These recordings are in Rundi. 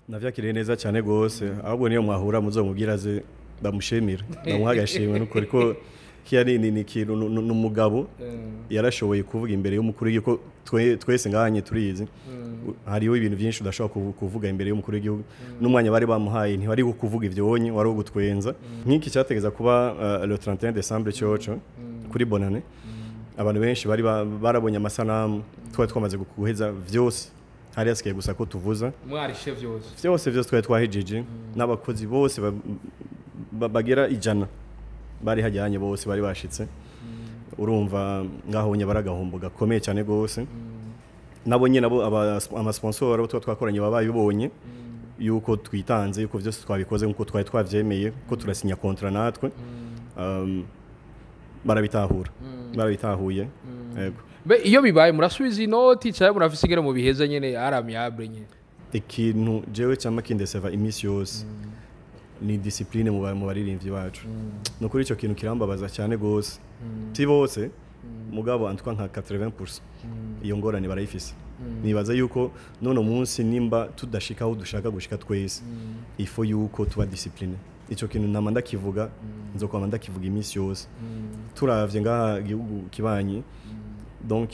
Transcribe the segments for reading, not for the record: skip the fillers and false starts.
Navyakiriye neza cyane gose. Ahubwo niyo mwahura muzomubwira aze ndamushimira, ndamuha agashimwe nukuri ko kiya ni ikintu ni umugabo yarashoboye kuvuga imbere y'umukuru w'igihugu ko twese ngahanye turizi hariho ibintu byinshi udashobora kuvuga imbere y'umukuru w'igihugu. N'umwanya bari bamuhaye ntiwari wo kuvuga ivyo wonye, wari wo gutwenza. Nk'iki cyategeza kuba le 31 décembre cyoco kuri Bonane, abantu benshi bari barabonye amasanamu. Twari twamaze guheza vyose, hari hasigaye gusa ko tuvuza. Mwarishe vyose? Vyose vyose twari twahejeje, n'abakozi bose bagera 100 bari hajyanye, bose bari bashitse. Urumva ngaho nye baragahombo gakomeye cyane gose. Nabo nyine nabo amasponsor abo tuba twakoranye baba babibonye yuko twitanze, yuko vyose twabikoze nkuko twari twavyemeye, ko turasinya contrat natwe. Barabitahura, barabitahuye, yego. Mbe iyo bibaye murasubiza inoti cyangwa murafise ingene mu biheza nyene à l'amiable nyene? Ikintu jewe cyama kindeseva iminsi yose ni discipline mu baririmbyi bacu. No kuri icyo kintu kirambabaza cyane gose. Si bose, mugabo antwa nka 80% iyo ngorane barayifise. Nibaza yuko none munsi nimba tudashika aho dushaka gushika twese, il faut yuko tuba discipline. Icyo kintu nama ndakivuga, nzokwama ndakivuga iminsi yose. Turavye ngaha igihugu kibanyi, donc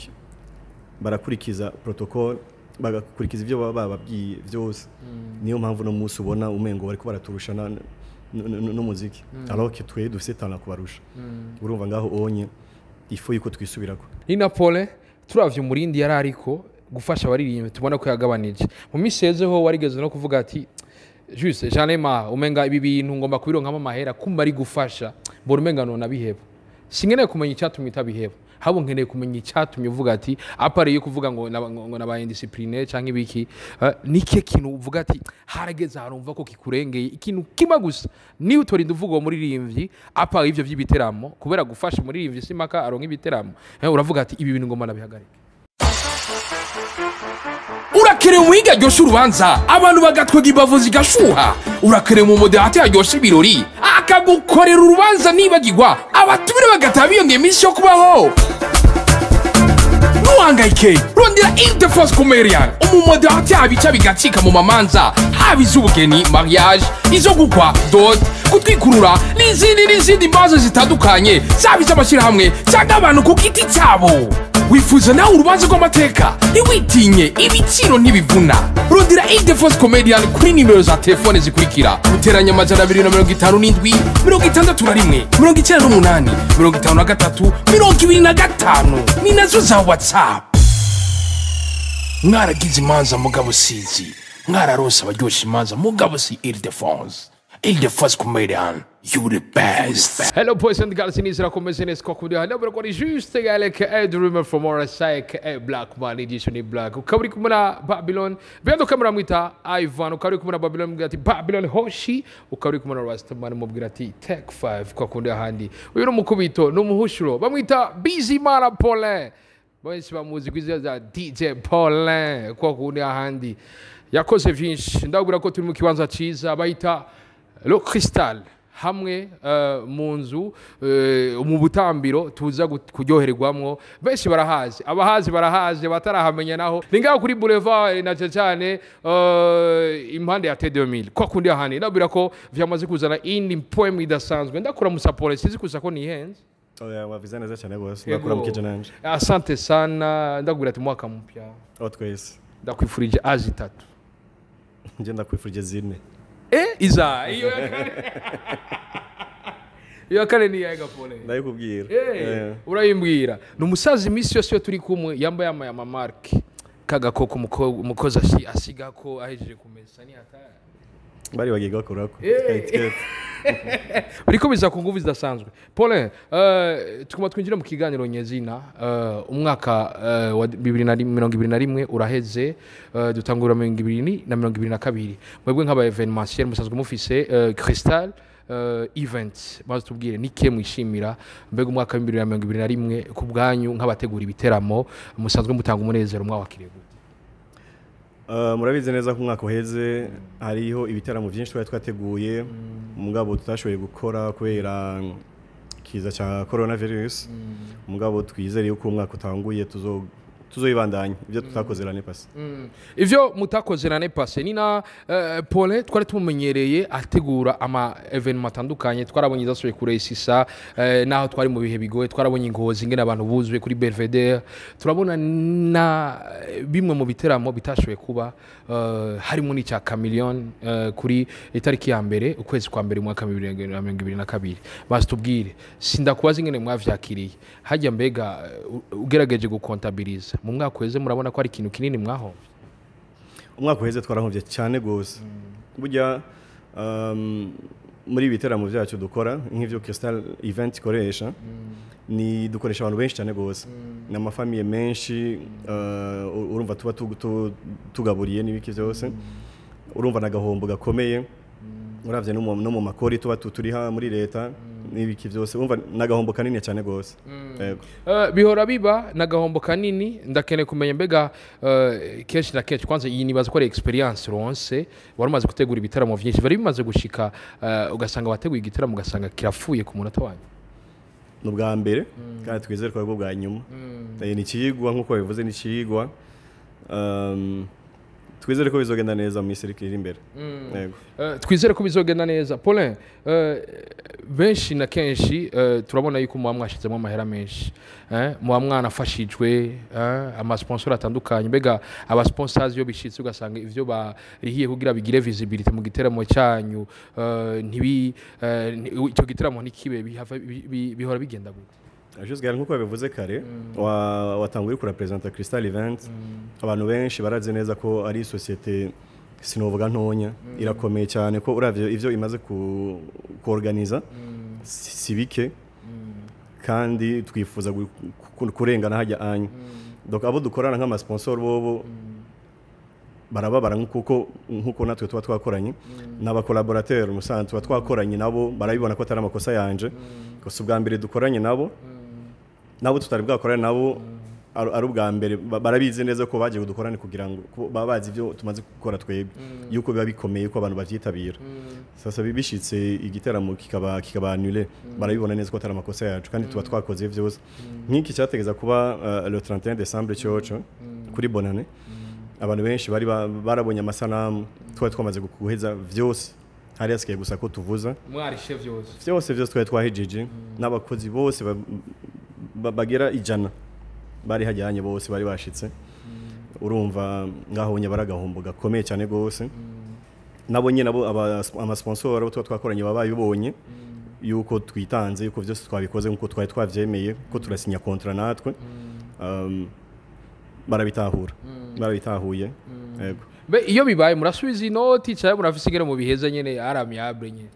barakurikiza protocole, bagakurikiza ibyo baba bababwiye byose. Niyo mpamvu no munsi ubona umengo bariko baraturusha n'umuziki, alors que twe dufise talent kubarusha. Urumva ngaho onye il faut yuko twisubirako. Ni na Paulin, turavye umurindi yari ariko gufasha abaririmbyi, tubona ko yagabanije. Mu minsi yezeho warigeze no kuvuga ati: "Juste j'en ai marre, umenga ibi bintu ngomba kubironkamo amahera kumba ari gufasha, mbona umenga nona biheba." Sinkeneye kumenya icyatumye utabiheba, ahubwo nkeneye kumenya icyatumye uvuga ati à part yo kuvuga ngo ngo nabaye indiscipline canke ibiki, nike kintu uvuga ati harageze ahantu umva ko kikurengeye? Ikintu kimwe gusa niba utorinda uvuga uwo muririmbyi, à part ivyo vy'ibiteramo, kubera gufasha umuririmbyi simaka aronka ibiteramo, uravuga ati ibi bintu ngomba nabihagarike. Urakerewe umuhinga aryoshya urubanza, abantu bagatwega imbavu zigashuha. Urakerewe mu modérateur aryoshya ibirori, akagukorera urubanza nibagirwa, abatumire bagataha biyongera iminsi yo kubaho. Ntuhangayike, rondera Ildefonse Comedian, umumodérateur abica bigacika mu mamanza, haba iz'ubugeni, mariage, izo gukwa, dot, gutwikurura n'izindi n'izindi manza zitandukanye, zaba iz'amashyirahamwe cyangwa abantu ku giti cyabo. Wifuza nawe urubanza rw'amateka? Ntiwitinye, ibiciro ntibivuna. Rondera Ildefonse Comedian kuri nimero za telefone zikurikira: guteranya 257 61 98 53 25. Ni nazo za WhatsApp. Mwaragize imanza mugabo sizi, mwararonse abaryoshya imanza mugabo si Ildefonse. Ildefonse Comedian, you the best. Hello boys and girls, inizera komeze neza kwa kundi hano bro ni juste galek a dreamer from RSI aka Black Man edition Black. Ukaba uri kumwe na Babylon behind camera mwita Ivan, ukaba uri kumwe na Babylon mubwira ati Babylon Hoshi, ukaba uri kumwe na Rastaman mubwira ati Take 5 kwa kundi ahandi. Uyu ni umukubito, ni umuhushuro, bamwita Bizimana Paulin, benshi bamuzi ku izina rya DJ Paulin. Kwa kundi ahandi yakoze vyinshi. Ndabwira ko turi mu kibanza ciza bayita Le Crystal, hamwe mu nzu mu butambiro tuza kuryohererwamwo. Benshi barahazi, abahazi barahazi, batarahamenya naho ni ngaho kuri boulevard na cyane cyane impande ya T2000 kwa kundi ahandi. Ndabwira ko vyamaze kuzana indi poem idasanzwe. Ndakura musapore, sizi kusa ko nihenze. Oya, wabize neza cyane rwose. Yego. Ndakuramukije nanje. Asante sana. Ndakubwira ati mwaka mpya. Aho twese. Ndakwifurije azi tatu. Nje ndakwifurije zine. Iza iyo ya kane, iyo ya kane ni iyahe, Pole? Ndayikubwira. Urayimbwira. Ni umusaza, iminsi yose iyo turi kumwe yambaye ama mamarke kagakoko umukozi asigako ahejeje kumesa, ni hatari. Bari bagiye gakorako. Étiquette. Biriko biza ku nguvu zidasanzwe. Paulin, tuguma twinjira mu kiganiro nyezina. Umwaka wa 2021 uraheze, dutangura 2022. Mwebwe nk'aba événementiel musanzwe mufise Crystal Event, maze tubwire nike mwishimira. Mbega umwaka wa 2021 ku bwanyu nk'abategura ibiteramo musanzwe mutanga umunezero, mwawakiriye gute? Murabizi neza ko umwaka uheze hariho ibiteramo byinshi twari twateguye, mugabo tutashoboye gukora kubera kiza cya coronavirus. Mugabo twizere yuko umwaka utanguye tuzo tuzoyibandanya ibyo tutakoze l'année passée. Ivyo mutakoze l'année passée ni na Paulin twari tumumenyereye ategura ama événements atandukanye. Twarabonye zasubiye kuresisa naho twari mu bihe bigoye. Twarabonye ingozi ingene abantu buzuye kuri Belvedere. Turabona na bimwe mu biteramo bitashoboye kuba, harimo n'icya Chameleone kuri itariki ya mbere ukwezi kwa mbere mwaka 2022. Basi tubwire, sindakubaza ingene mwavyakiriye hajya. Mbega ugerageje gukontabiliza mu mwaka uheze, murabona ko ari ikintu kinini mwahomvye? Umwaka uheze twarahovye cyane gose. Burya muri ibi biteramo byacu dukora, nk'ivyo Crystal Event ikoresha, ni dukoresha abantu benshi cyane gose, ni ama familles menshi. Urumva tuba tugaburiye n'ibiki byose. Urumva n'agahombo gakomeye uravye no mu makori tuba turiha muri leta n'ibiki byose. Urumva n'agahombo kanini cyane gose. Yego. Bihora biba n'agahombo kanini. Ndakeneye kumenya mbega kenshi na kenshi, kwanza iyi nibaza ko ari expérience ronse, wari umaze gutegura ibitaramo vyinshi, bari bimaze gushika ugasanga wateguye igitaramo ugasanga kirapfuye ku munota wanyu? Ni ubwa mbere kandi twizere ko aribwo bwa nyuma. Ni ikiyigwa nk'uko babivuze, ni ikiyigwa. Twizere ko bizogenda neza mu minsi iri imbere. Yego. Twizere ko bizogenda neza. Paulin, benshi na kenshi turabona yuko muba mwashizemo amahera menshi, muba mwanafashijwe ama sponsors atandukanye. Mbega aba sponsors iyo bishitse ugasanga ivyo barihiye kugira bigire visibility mu giteramo cyanyu, ntibi ico giteramo ntikibe, bihora bigenda gute? Juste nk'uko babivuze kare, watanguye uriko urapresenta Crystal Event. Abantu benshi barazi neza ko ari société, sinovuga ntonya, irakomeye cyane, ko uravye ivyo imaze ku kuorganiza si bike, kandi twifuza kurengana hajya anya. Donc abo dukorana nk'ama sponsor bobo barababara nkuko natwe tuba twakoranye n'aba collaborateurs musanzwe tuba twakoranye nabo, barabibona ko atari amakosa yanje gusa. Ubwa mbere dukoranye nabo, nabo tutari bwakorane nabo ari ubwa mbere, barabizi neza ko bagiye dukorane kugira ngo baba bazi ibyo tumaze gukora twebwe, yuko biba bikomeye ko abantu bavyitabira. Sasa bishitse igiteramo kikaba annulé, barabibona neza ko atari amakosa yacu kandi tuba twakoze vyose. Nk'iki cyategeza kuba le 31 décembre cyoco kuri Bonane, abantu benshi bari barabonye amasanamu. Twari twamaze guheza vyose, hari hasigaye gusa ko tuvuza. Mwarishe vyose? Vyose vyose twari twahejeje, n'abakozi bose bagera 100 bari hajyanye, bose bari bashitse. Urumva ngaho nye baragahombo gakomeye cyane gose. Nabo nyine nabo ama sponsors abo tuba twakoranye baba babibonye yuko twitanze, yuko byose twabikoze nkuko twari twavyemeye, ko turasinya contrat natwe. Barabitahura, barabitahuye, yego. Mbe iyo bibaye murasubiza inoti cyangwa murafise ingene mu biheza nyene à l'amiable nyene?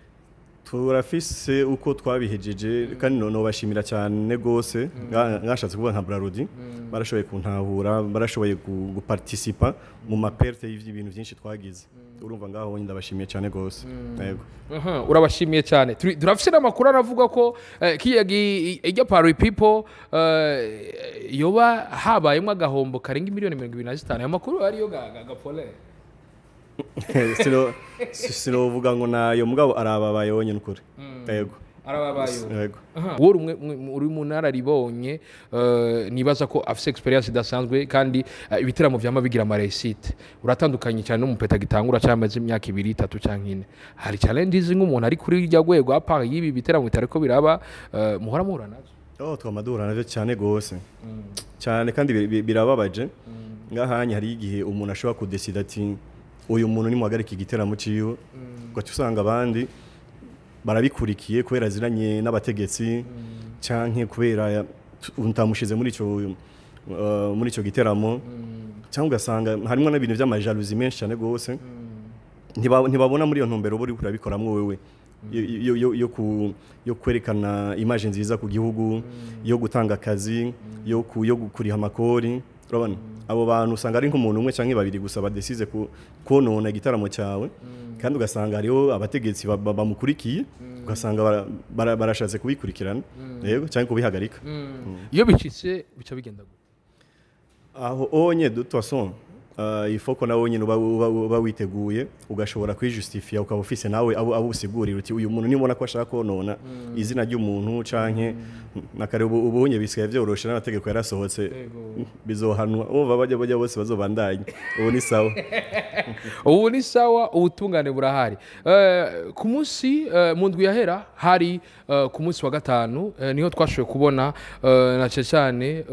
Turafise uko twabihejeje kandi nobashimira cyane gose. Ngashatse kuvuga nka Brarudi barashoboye kuntahura, barashoboye guparticipa mu ma pertes y'ibintu byinshi twagize. Urumva ngaho ndabashimiye cyane gose, yego. Aha, urabashimiye cyane. Turafise n'amakuru aravuga ko kiya ijya Party People yoba habayemo agahombo karenga miliyoni 25. Ayo makuru ariyo ga Paulin? Sinovuga ngo nayo, mugabo arababaye wonyine ukuri, yego. Arababaye? Yego. Wowe umwe uri mu nararibonye, nibaza ko afise expérience idasanzwe kandi ibiteramo vyama bigira ama réussites. Uratandukanye cyane n'umupeta gitangura cyangwa amaze imyaka 2, 3 canke 4. Hari challenges nk'umuntu ari kuri irya rwego, à part y'ibi biteramo bitariko biraba, muhora muhura nazo? Oh, twamadura navyo cyane gose cyane kandi birababaje. Ngahanye hari igihe umuntu ashobora kudesida ati uyu muntu nimuhagarika igiteramo ciwe, ugaca usanga abandi barabikurikiye kubera aziranye n'abategetsi canke kubera utamushize muri ico giteramo, cyangwa ugasanga harimo n'ibintu vy'ama jalousies menshi cyane gose. Ntibabona muri iyo ntumbero uba uriko urabikoramwo wewe yo kwerekana image nziza ku gihugu, yo gutanga akazi, yo kuriha amakori. Urabona abo bantu usanga ari nk'umuntu umwe canke babiri gusa badesize konona igitaramo cyawe, kandi ugasanga hariho abategetsi bamukurikiye, ugasanga barashatse kubikurikirana, yego, cyangwa kubihagarika. Iyo bicitse bica bigenda gute? Aho onye de toute façon Ifoko nawe nyine uba witeguye, ugashobora kwijustifia, ukaba ufise nawe abo usigurira uti uyu muntu nibona ko ashaka konona izina ry'umuntu canke nakare. Ubunye bisigaye vyoroshe, n'amategeko yarasohotse, bizohanwa. Umva, bajya bose bazobandanya, ubu ni sawa. Ubu ni sawa, ubutungane burahari. Ku munsi mu ndwi yahera hari ku munsi wa gatanu, niho twashoboye kubona na cyane cyane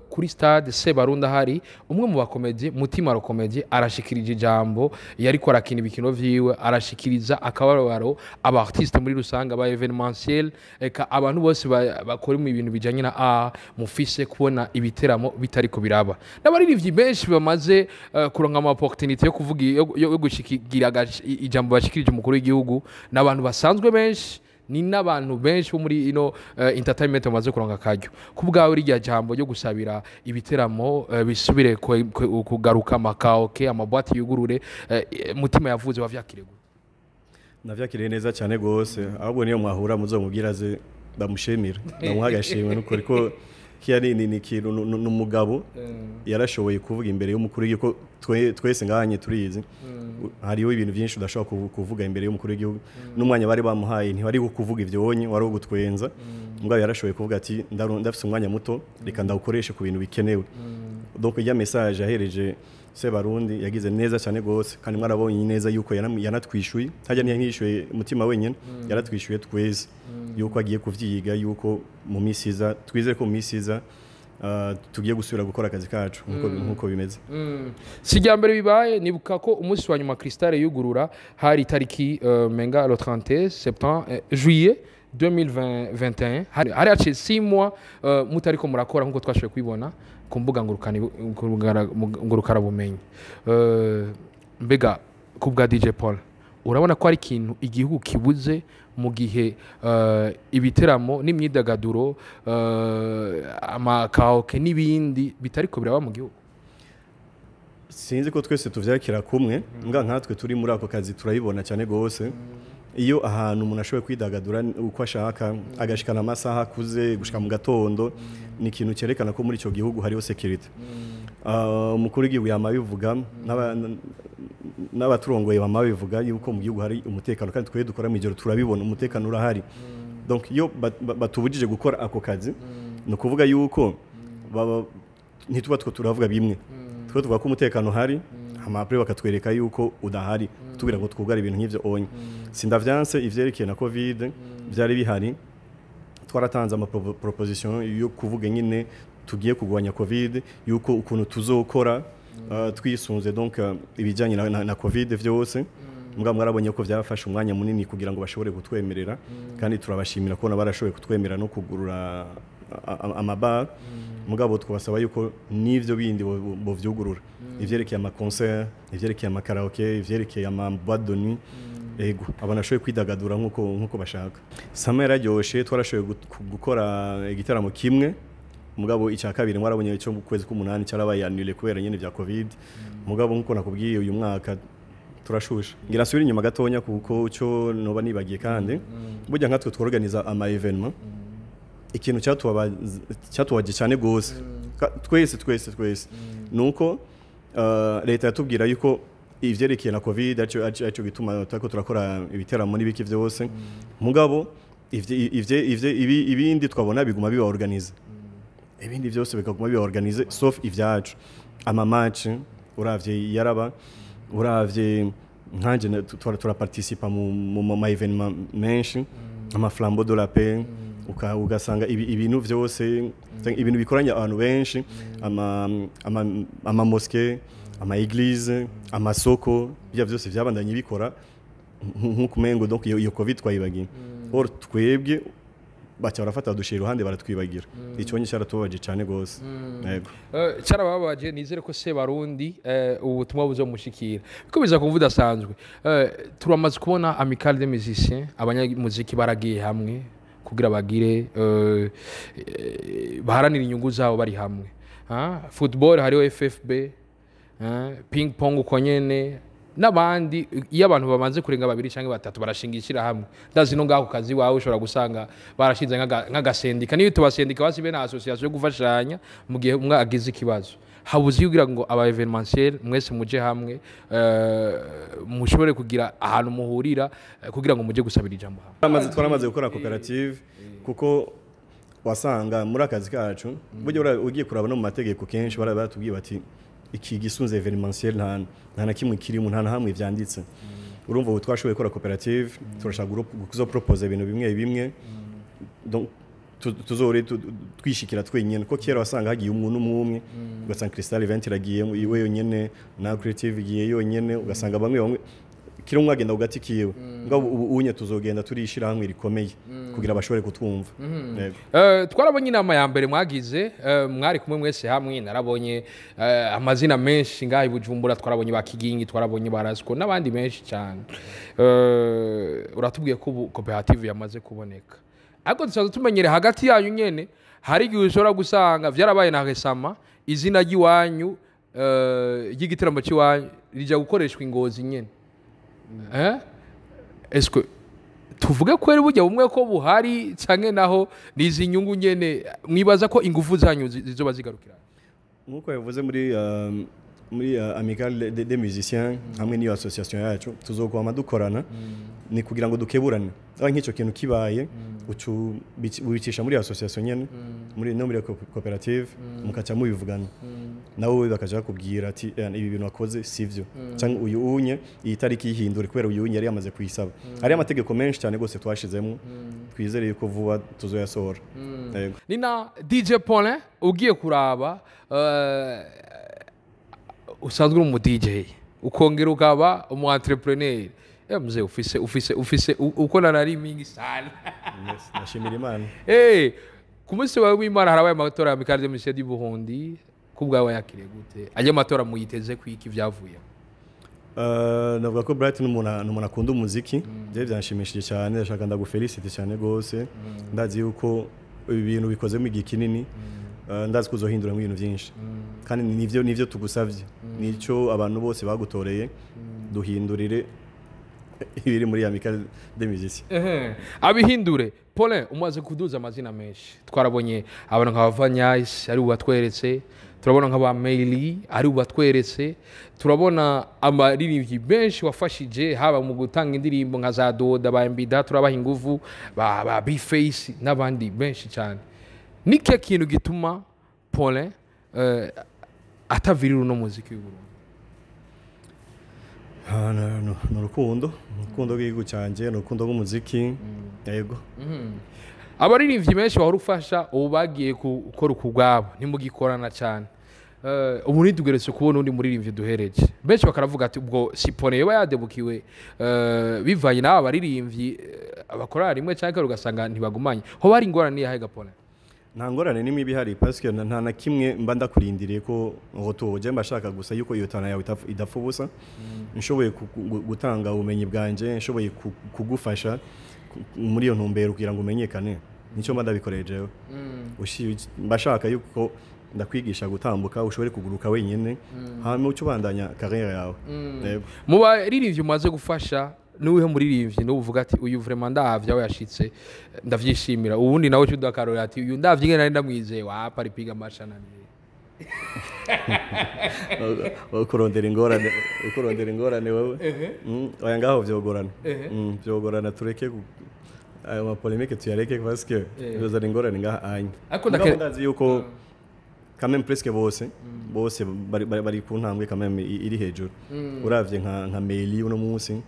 kuri stade Sebarundi hari umwe mu bakomedi, Mutima Rokomedi, arashikirije ijambo. Yariko arakina ibikino vyiwe, arashikiriza akababaro aba artiste muri rusange, aba événementiel, eka abantu bose bakora mu bintu bijanye na art, mufise kubona ibiteramo bitariko biraba, n'abaririmbyi benshi bamaze kuronka ama opportunité yo kuvuga, yo gushikigira ijambo bashikirije umukuru w'igihugu, n'abantu basanzwe benshi, ni n'abantu benshi bo muri ino entertainment bamaze kuronka akaryo. Ku bwawe, rirya jambo ryo gusabira ibiteramo bisubire kugaruka, amakaraoke, amaboîte yugurure, Mutima yavuze, wavyakire gute? Navyakiriye neza cyane gose. Ahubwo niyo mwahura muzomubwira aze ndamushimira, ndamuha agashimwe nukuri, ko kiya ni ikintu, ni umugabo yarashoboye kuvuga imbere y'umukuru w'igihugu, ko twese ngahanye turizi hariho ibintu byinshi udashobora kuvuga imbere y'umukuru w'igihugu. N'umwanya bari bamuhaye ntiwari wo kuvuga ivyo wonye, wari wo gutwenza. Mugabo yarashoboye kuvuga ati ndafise umwanya muto, reka ndawukoreshe ku bintu bikenewe. Donc ijya message yahereje Sebarundi yagize neza cyane gose, kandi mwarabonye neza yuko yanatwishuye hajya, ntiyishuye Umutima wenyine, yaratwishuye twese yuko agiye kuvyiga, yuko mu minsi iza, twizere ko mu minsi iza tugiye gusubira gukora akazi kacu nkuko bimeze. Si irya mbere bibaye. Nibuka ko umunsi wa nyuma Cristal yugurura hari itariki menga le 31 septembre, juillet 2021, hari haciye 6 mois mutariko murakora, nkuko twashoboye kubibona ku mbuga ngurukanabumenyi. Mbega ku bwa DJ Paul, urabona ko ari ikintu igihugu kibuze mu gihe ibiteramo n'imyidagaduro, amakaraoke n'ibindi bitariko biraba mu gihugu? Sinzi ko twese tuvyakira kumwe, mbwa nkatwe turi muri ako kazi turabibona cyane gose. Iyo ahantu umuntu ashoboye kwidagadura uko ashaka, agashikana amasaha akuze gushika mu gatondo, ni ikintu cyerekana ko muri icyo gihugu hariho sécurité. Umukuru w'igihugu yama abivuga, n'abaturongoye bama babivuga yuko mu gihugu hari umutekano, kandi twe dukora mu ijoro turabibona, umutekano urahari. Donc iyo batubujije gukora ako kazi, ni ukuvuga yuko baba ntituba two turavuga bimwe. Twe tuvuga ko umutekano uhari, hama après bakatwereka yuko udahari, tubwira ngo twugare ibintu nk'ivyo onye. Sindavyanse, ivyerekeye na Covid byari bihari, twaratanze ama proposition yo kuvuga nyine tugiye kugwanya Covid, yuko ukuntu tuzokora twisunze donc ibijyanye na Covid vyose. Mbwa mwarabonye ko byafashe umwanya munini kugira ngo bashobore kutwemerera, kandi turabashimira kubona barashoboye kutwemerera no kugurura amabar. Mugabo twabasaba yuko n'ivyo bindi bovyugurura, ivyerekeye ama concert, ivyerekeye ama karaoke, ivyerekeye ama boîte de nuit. Ego, abantu bashoboye kwidagadura nkuko bashaka. Summer yararyoshe, twarashoboye gukora igitaramo kimwe. Mugabo icya kabiri mwarabonye icyo mu kwezi k'umunani cyarabaye annulé kubera nyine bya Covid. Mugabo nkuko nakubwiye, uyu mwaka turashusha. Ngira nsubire inyuma gatonya kuko cyo noba nibagiye. Kandi burya nkatwe tworganiza ama événement, ikintu cyatubaje cyane gose twese nuko leta yatubwira yuko ivyerekeye na Covid aricyo gituma turiko turakora ibiteramo n'ibiki vyose. Mugabo ibindi twabona biguma biba organisé, ibindi byose bikaguma biba organisé sauf ivyacu. Ama match uravye yaraba, uravye nkanje turaparticipa mu ma événement menshi, ama Flambeau de la Paix, ugasanga ibintu vyose, ibintu bikoranya abantu benshi, ama mosquée, ama église, amasoko, bya vyose vyabandanye bikora nkuko umengo donc iyo Covid twayibagiye. Or twebwe baca barafata badushira iruhande, baratwibagira. Icyo nyine cyaratubabaje cyane gose, yego. Cyarababaje. Nizere ko se Barundi ubutumwa buzomushikira biko biza kumva udasanzwe. Turamaze kubona Amicale des Musiciens, abanyamuziki baragiye hamwe kugira bagire baharanire inyungu zabo bari hamwe. Ah, football hariho FFB, ping pong uko nyene n'abandi. Iyo abantu bamaze kurenga babiri cyangwa batatu barashinga ishyirahamwe. Ndazi no ngaho ku kazi wawe ushobora gusanga barashinze nk'agasendika, niyo tubasendika basi be na association yo gufashanya mu gihe umwe agize ikibazo. Habuze kugira ngo aba événementiel mwese muje hamwe, mushobore kugira ahantu muhurira, kugira ngo muje gusabira ijambo hamwe? Twaramaze gukora koperative, kuko wasanga muri akazi kacu burya ugiye kuraba no mu mategeko, kenshi baratubwiye bati iki gisunze événementiel nta na kimwe kirimo, nta na hamwe vyanditse. Urumva, ubu twashoboye gukora koperative, turashaka kuzopropose ibintu bimwe bimwe, donc tuzore twishikira twenyene, ko kera wasanga hagiye umuntu umwe umwe, ugasanga Crystal Event iragiye iwe yonyene, na Creative igiye yonyene, ugasanga bamwe bamwe kiri umwe agenda ku gati kiwe. Ngabo ubu unye tuzogenda turishira hamwe rikomeye kugira bashobore kutwumva. Yego. Twarabonye inama ya mbere mwagize, mwari kumwe mwese hamwe. Narabonye amazina menshi ngaha i Bujumbura, twarabonye ba Kigingi, twarabonye ba Rasco n'abandi benshi cyane. Uratubwiye ko ubu koperative yamaze kuboneka, ariko dusanzwe tumenyere hagati yanyu nyene hari igihe ushobora gusanga vyarabaye na resama, izina ry'iwanyu, ry'igitaramo cy'iwanyu rijya gukoreshwa ingozi nyene. Est-ce tuvuge ko ari burya bumwe ko buhari, canke naho nizi nyungu nyene mwibaza ko ingufu zanyu zizoba zigarukira? Nk'uko yavuze, muri amicale des musiciens hamwe n'iyo association yacu tuzokwama dukorana, ni kugira ngo dukeburane. Aho nk'icyo kintu kibaye, ucu ubicisha muri association nyene, muri no muri koperative, mukaca mubivugana, nawe bakaja bakubwira ati: "Eh, ibi bintu wakoze sivyo," cyangwa uyu unye iyi tariki yihindure kubera uyu unye yari yamaze kuyisaba. Hari amategeko menshi cyane gose twashizemo, twizere yuko vuba tuzoyasohora. Yego. Ni na DJ Paulin ugiye kuraba, usanzwe uri umu DJ, ukongera ukaba umu entrepreneur. Mzee, ufise uko nari mingi sana. Yes, ndashimira Imana. Ku munsi wawe w'Imana harabaye amatora ya Amicale des Musiciens du Burundi. Ku bwawe yakiriye gute ajya amatora? Muyiteze kwiki vyavuyemo? Navuga ko Bright ni umuntu akunda umuziki. Je byanshimishije cyane, ndashaka ndagufelicite cyane gose. Ndazi yuko ibi bintu bikozemo igihe kinini. Ndazi ko uzohinduramo ibintu byinshi, kandi nivyo tugusavye, nico abantu bose bagutoreye: duhindurire ibiri muri Amicale des Musiciens. Ehe, abihindure. Paulin, umaze kuduza amazina menshi. Twarabonye abantu nka Vanyais ari ubatweretse, turabona nka ba Meili ari ubatweretse, turabona abaririmbyi benshi wafashije, haba mu gutanga indirimbo nka za Doda, ba Mbida, turabaha inguvu, ba B-Face n'abandi benshi cyane. Nike kintu gituma Paulin atavirira uno muziki w'u Burundi? Ah, ni urukundo rw'igihugu cyanjye, ni urukundo rw'umuziki, yego. Abaririmbyi benshi bahora ufasha ubu bagiye gukora ukubwabo, ntimugikorana cyane. Ubu ntitugeretse kubona undi muririmbyi duhereje, benshi bakaravuga ati ubwo sipone yoba yadebukiwe, bivanye n'aba baririmbyi, bakorana rimwe cyangwa kabiri ugasanga ntibagumanye. Hoba hari ingorane niyahe gapone? Nta ngorane n'imwe iba ihari, parce que nta na kimwe mba ndakurindiriye ko ngo je mba shaka gusa yuko iyo talent yawe idapfa ubusa. Nshoboye gutanga ubumenyi bwanje, nshoboye kugufasha muri iyo ntumbero kugira ngo umenyekane, nicyo mba ndabikoreye jewe. Mba shaka yuko ndakwigisha gutambuka, ushobore kuguruka wenyine, hanyuma uce ubandanya carrière yawe. Yego. Mu baririmbyi umaze gufasha, n'uwihe muririmbyi n'ubu uvuga ati uyu vraiment ndavye aho yashitse ndavyishimira, ubundi nawe cyuda akarorera ati uyu ndavye ingene nari ndamwizeye, wapa aripiga amashana? Ukurondera ingorane wewe. Oya, ngaho vyogorana. Vyogorana, tureke ayo ma polémique, tuyareke, parce que bizana ingorane ngaha anya. Ariko Mugabo ndazi yuko quand même presque bose bose bari ku ntambwe quand même iri hejuru. Uravye nka Meili uno munsi,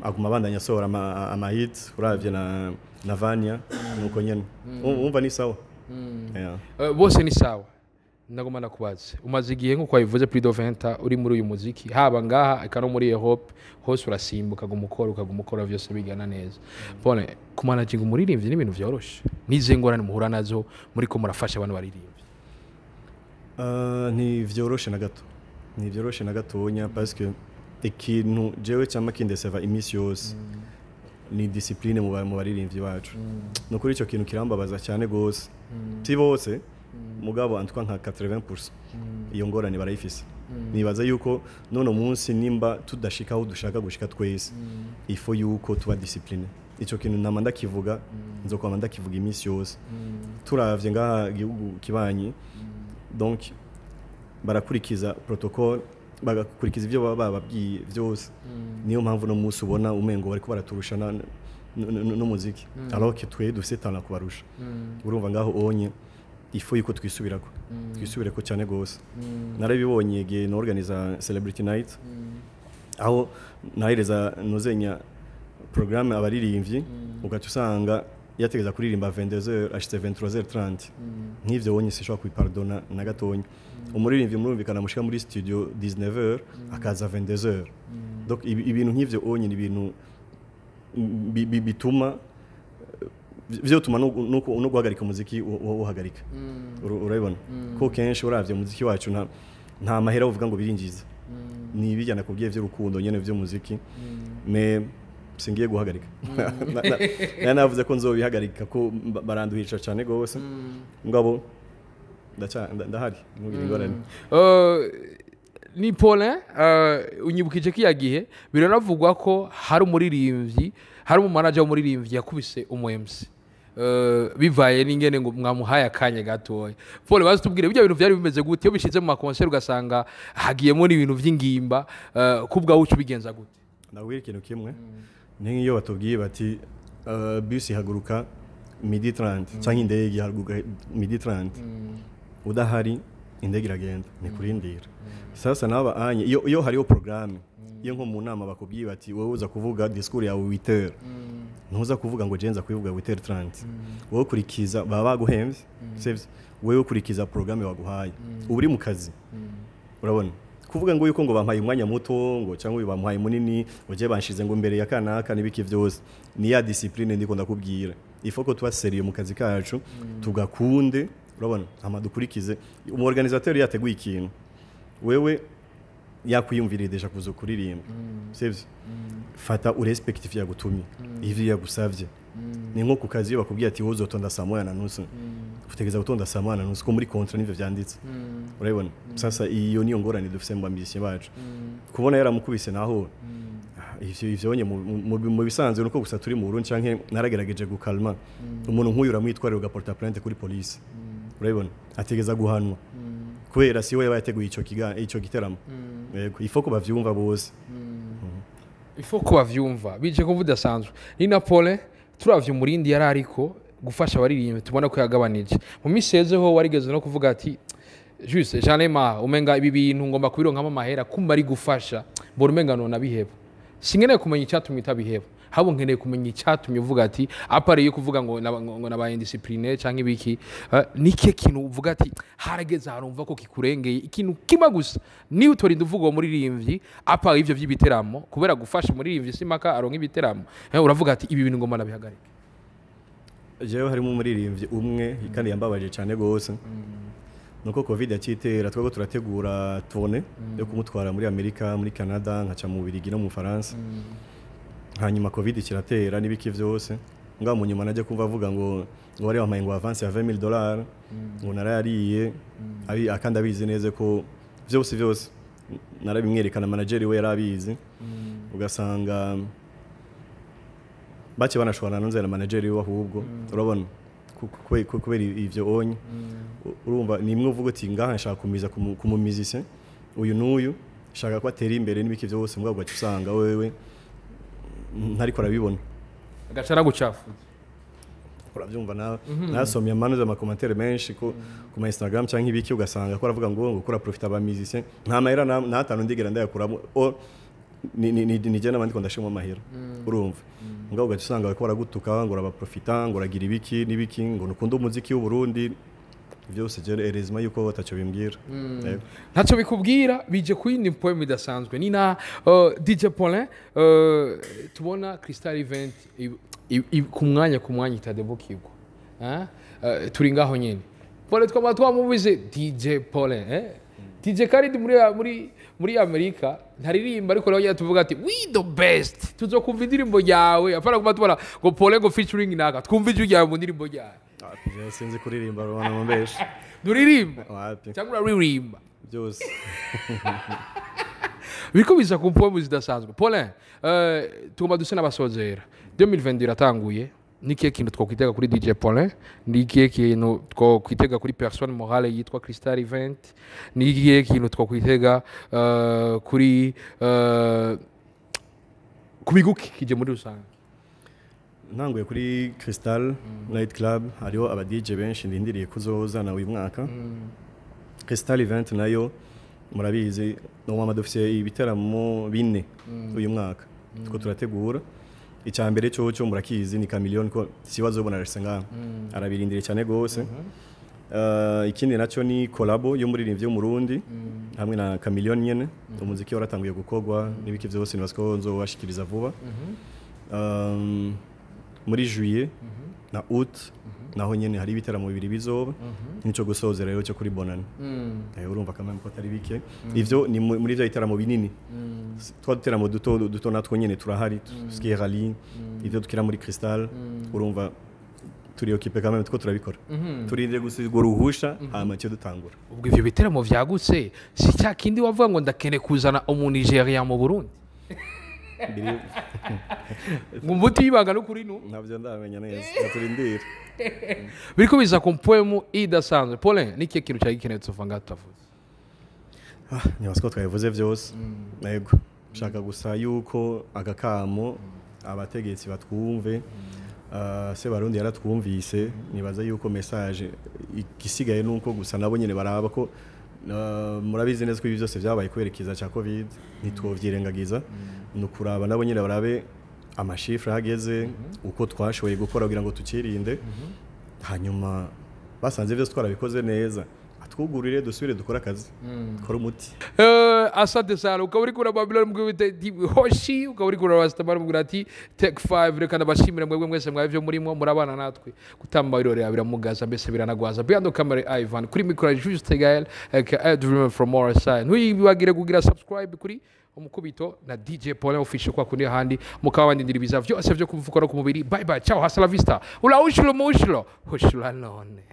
aguma abandanya asohora ama hit. Uravye na Vanya nuko nyene. Umva, ni sawa. Yeah. Bose ni sawa. Ndagomba ndakubaze, umaze igihe nk'uko wabivuze, plus de 20 uri muri uyu muziki, haba ngaha eka no muri Europe hose, urasimbuka, ukaguma ukora, ukaguma ukora, vyose bigana neza. Bone kumanaginga umuririmbyi ni ibintu vyoroshe? N'izihe ngorane muhura nazo muriko murafasha abantu baririmbyi? Ntivyoroshe na gato, ntivyoroshe na gatonya, parce que ikintu jewe cyama kindeseva iminsi yose ni discipline mu baririmbyi bacu. Ni ukuri icyo kintu kirambabaza cyane gose. Si bose, mugabo en tout cas nka 80% iyo ngorane barayifise. Nibaza yuko none munsi nimba tudashika aho dushaka gushika twese, il faut yuko tuba discipline. Ico kintu nama ndakivuga, nzokwama ndakivuga iminsi yose. Turavye ngaha igihugu kibanyi, donc Barakurikiza protocole, bagakurikiza ibyo baba bababwiye byose. Niyo mpamvu no munsi ubona umengo bariko baraturusha n'umuziki, alors que twe dufise talent kubarusha. Urumva ngaho onye il faut yuko twisubirako, twisubireko cyane gose. Narabibonye igihe norganiza Celebrity Night, aho nahereza nuzenya programme abaririmbyi, ugaca usanga yategeza kuririmba 22h, ashitse 23h30. Nk'ivyo wonye sinshobora kubipardona na gatonya. Umuririmbyi murumvikana mushika muri studio 19h, akaza 22h. Donc ibintu nk'ivyo onye ni ibintu bituma vyotuma no guhagarika umuziki uhagarika. Urabibona ko kenshi uravye umuziki wacu nta mahera uvuga ngo birinjiza, ni ibijyana kubwiye vy'urukundo nyene vy'umuziki. Mais singiye guhagarika. Navuze ko nzobihagarika ko baranduhisha cyane gose, ngabo ndahari, ntugire ingorane. Ni Paulin, unyibukije ko iya gihe biranavugwa ko hari umuririmbyi, hari umumanager w'umuririmbyi yakubise umu MC, bivaye n'ingene ngo mwamuhaye akanya gatoya. Paul, bazi tubwire bijya bintu byari bimeze gute iyo bishize mu makonseri ugasanga hagiyemo n'ibintu by'ingimba, kubwa uca ubigenza gute? Ndabwira ikintu kimwe: ni nk'iyo batubwiye bati bus ihaguruka midi 30 cyangwa indege ihaguruka midi 30, udahari indege iragenda, ni kurindira. Sasa naba anye iyo hariho programme, iyo nko mu nama bakubwiye bati wowe uza kuvuga discours yawe 8h, ntuza kuvuga ngo jenza kubivuga 8h30. Wowe kurikiza baba baguhemvye, sivyo? Wewe ukurikiza programme baguhaye, uba uri mu kazi. Urabona kuvuga ngo yuko ngo bampaye umwanya muto ngo cyangwa uyu bamuhaye munini, ngo je banshize ngo imbere ya kanaka n'ibiki vyose, ni ya discipline ndiko ndakubwira. Il faut ko tuba sérieux mu kazi kacu, tugakunde, urabona, hama dukurikize. Umu organisateur yateguye ikintu, wewe yakwiyumviriye déjà kuza kuririmba, sivyo? Fata urespecte ivyo yagutumye, ivyo yagusavye. Ni nko ku kazi, iyo bakubwiye ati wowe uzotonda 1:30, utegereza gutonda 1:30, ko muri contrat nivyo vyanditse. Urabibona? Sasa iyo niyo ngorane dufise mu bamisien bacu. Kubona yaramukubise naho, ivyo onye mu bisanzwe nuko gusa turi mu Burundi, canke naragerageje gukalma umuntu nk'uyu, uramwitwarira ugaporta plainte kuri police. Urabibona, ategeza guhanwa kubera si we yaba yateguye ico giteramo. Yego, il faut ko bavyumva bose. Ifo ko bavyumva bije ko budasanzwe. Ni na Paul, turavye umurindi yari ariko gufasha abaririmbyi, tubona ko yagabanije mu minsi ho. Warigeze no kuvuga ati juste j'en ai marre, umenga ibi bintu ngomba kubironkamo amahera, kumba ari gufasha, mbona umenga nona biheba. Sinkeneye kumenya icyatumye utabiheba, ahubwo nkeneye kumenya icyatumye uvuga ati à part yo kuvuga ngo nabaye indiscipline cyangwa ibiki, nike kintu uvuga ati harageze ahantu umva ko kikurengeye? Ikintu kimwe gusa niba utorinda uvuga uwo muririmbyi, à part ivyo by'ibiteramo, kubera gufasha umuririmbyi simaka aronka ibiteramo, uravuga ati ibi bintu ngomba nabihagarike. Jewe harimo umuririmbyi umwe kandi yambabaje cyane gose, nuko COVID yakitera, twego turategura tournée yo kumutwara muri Amerika, muri Canada, nkaca mu Bubiligi no mu Faransa. Hanyuma COVID kiratera n'ibiki vyose. Ngaho mu nyuma najya kumva avuga ngo bari bampaye ngo avance ya $20,000, ngo narayariye abi, akandi abizi neza ko vyose vyose narabimwerekana, manager we yarabizi. Ugasanga bake banashobora nanze na manager we ahubwo. Urabona, kubera ivyo onye, urumva ni imwe uvuga uti ngaha nshaka kumiza ku mu musicien uyu n'uyu, shaka ko atera imbere n'ibiki vyose, mbwa ugaca usanga wewe ntariko arabibona. Agaca aragucafuza. Urabyumva nawe, nasomye amanuza amakomantere menshi ku ma Instagram cyangwa ibiki, ugasanga ko aravuga ngo kura profita aba musicien, nta mahera n'atanu ndigera ndayakuramo. O ni je n'abandi ko ndashima amahera. Urumva ngaho ugaca usanga bariko baragutuka ngo urabaprofita, ngo uragira ibiki n'ibiki, ngo nukunda umuziki w'u Burundi. Byose je heureusement yuko bataco bimbwira. Yego. Ntacyo bikubwira. Bije ku yindi poem idasanzwe, ni na DJ Paulin, tubona Crystal Event ku mwanya itadebukirwa. Ah? Turi ngaho nyene, Paulin twaba twamubuze DJ Paulin, eh? DJ Khaled muri Amerika ntaririmba, ariko nawe tuvuga ati we the best, tuzokumva indirimbo yawe, apana kuba tubona ngo Paulin ngo featuring naka, twumva ijwi ryawe mu ndirimbo yawe. Ah, je sinzi kuririmba, rubona mumbeshe. Duririmba? Wapi. Cyangwa uraririmba? Byose. Biriko biza ku poem zidasanzwe. Paulin, tugomba duse n'abasozera. 2022 iratanguye. Nikihe kintu twakwitega kuri DJ Paulin? Nikihe kintu twakwitega kuri personne morale yitwa Crystal Event? Nikihe kintu twakwitega kuri ku bigukikije muri rusange? Ntanguye kuri Crystal Night Club, hariho aba DJ benshi ndindiriye kuzozana uyu mwaka. Crystal Event nayo murabizi, normalement dufise ibiteramo bine uyu mwaka two turategura. Icya mbere cyo murakizi ni Chameleone, ko siwazobona arashitse ngaha, arabirindiriye cyane gose. Ikindi nacyo ni collabo y'umuririmbyi w'Umurundi hamwe na Chameleone nyene. Umuziki waratanguye gukorwa n'ibiki vyose, nibaza ko nzobashikiriza vuba. Muri juillet na août naho nyene hari ibiteramo bibiri bizoba, nico gusozera rero cyo kuri Bonane. Urumva kamwe ko atari bike. Ivyo ni muri vya biteramo binini. Twa duteramo duto duto natwo nyene turahari, ski rally, ivyo dukira muri Crystal. Urumva turi occupé quand même, two turabikora, turindire gusigura uruhusha hama cyo dutangura. Ubwo ivyo biteramo vyagutse, si cya kindi wavuga ngo ndakene kuzana umunigeria mu Burundi? Ngo umuti w'ibanga no kuri nu Ntabyo ndamenya neza, turindire. Biriko biza ku mpwemu idasanzwe. Paulin, ni ikihe kintu cyari gikenewe tuva ngaha tutavuze? Nibaza ko twabivuze byose. Yego, nshaka gusa yuko agakamo abategetsi batwumve. Se Barundi yaratwumvise, nibaza yuko message igisigaye nuko gusa nabo nyene baraba ko murabizi neza ko ibi byose byabaye kubera ikiza cya Covid, ntitwovyirengagiza. Ni ukuraba nabo nyene barabe ama chiffres ahageze, uko twashoboye gukora kugira ngo tukirinde. Hanyuma basanze byose twarabikoze neza, atwugurire dusubire dukore akazi, dukore umuti. Asante sana. Ukaba uri kuri Babylon mubwira ati hoshi, ukaba uri kuri Rastaman mubwira ati take 5. Reka ndabashimira mwebwe mwese mwabyo murimo murabana natwe gutamba birorera biramugaza, mbese biranagwaza. Behind camera Ivan, kuri micro Juste Gael aka Dreamer from RSI. Ntwibagire kugira subscribe kuri Umukubito na DJ Paulin Official kwa kundi ahandi mukaba bandindira ibiza vyose vyo ku mufuko no ku mubiri. Bye bye, ciao, hasta la vista, ula ushlo mushlo hushla none.